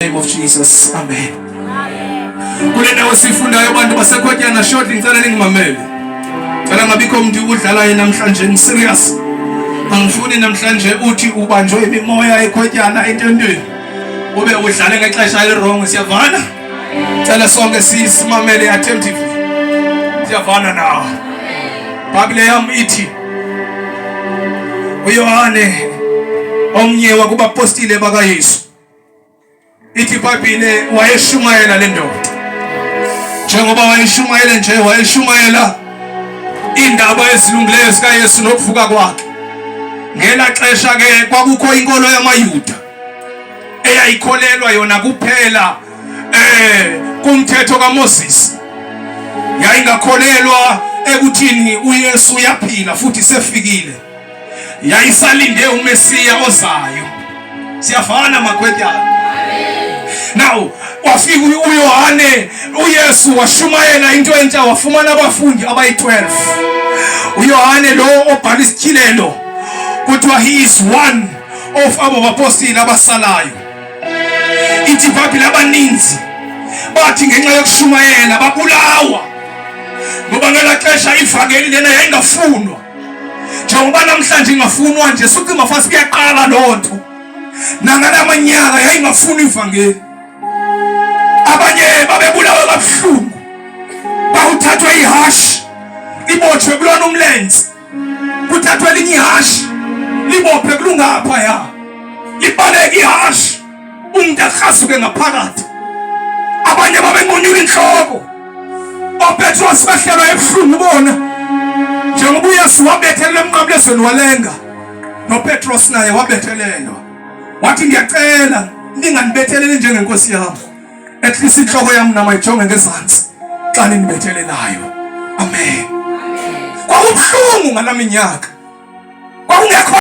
Name of Jesus. Amen. Kule ndawo sifundayo abantu baseKhotyana shortly ngicela ningimamele. Cela ngabikho umuntu udlalayo namhlanje ngiserious. Angifuni namhlanje uthi ubanjwe imimoya eKhotyana ententweni. Ube udlale ngexesha eliwrong siyavana? Cela sonke sisimamele attentively. Siyavana na? Bible yam ithi uYohane omnye wakubapostile bakaYesu ithi iBhayibhile wayeshumayela le ndoda njengoba wayeshumayele nje wayeshumayela iindaba ezilungileyo zikaYesu nokuvuka kwakhe ngela xesha ke kwakukho inkolo yamaYuda eyayikholelwa yona kuphela eh kumthetho kaMoses yayingakholelwa ekuthini uYesu uyaphila futhi sefikile yayisalinde uMesiya ozayo. Siyafana makhwetyana. Now wafika uYohane uYesu washumayela into entsha wafumana abafundi abayi-12. uYohane lo obhala isityhilelo kuthiwa he is one of abo bapostile abasalayo. Ithi iBhayibhile abaninzi bathi ngenxa yokushumayela babulawa ngoba ngelaa xesha ivangeli lena yayingafunwa. Njengoba namhlanje ingafunwa nje sucima fasi kuyaqala loo nto. Nangalamanyaka yayingafuni ivangeli. Abanye babebulawa kabuhlungu. Bawuthathwa ihashi libotshwe kulona umlenze. Kuthathwe elinye ihashi libophe kulungapha ya. Libaleke ihashi umuntu akrasuke ngaphakathi. Abanye babenqunyula inhloko. OPetros behlelwa ebuhlungu bona njengoba uYesu wabethelelwa emnqamlezweni walenga noPetros naye wabethelelwa wathi ngiyacela ninganibetheleli njengenkosi yami at least inhloko yami nama ijonge ngezansi xa ninibethelelayo amen kwakubuhlungu ngalaminyaka kwakungekho.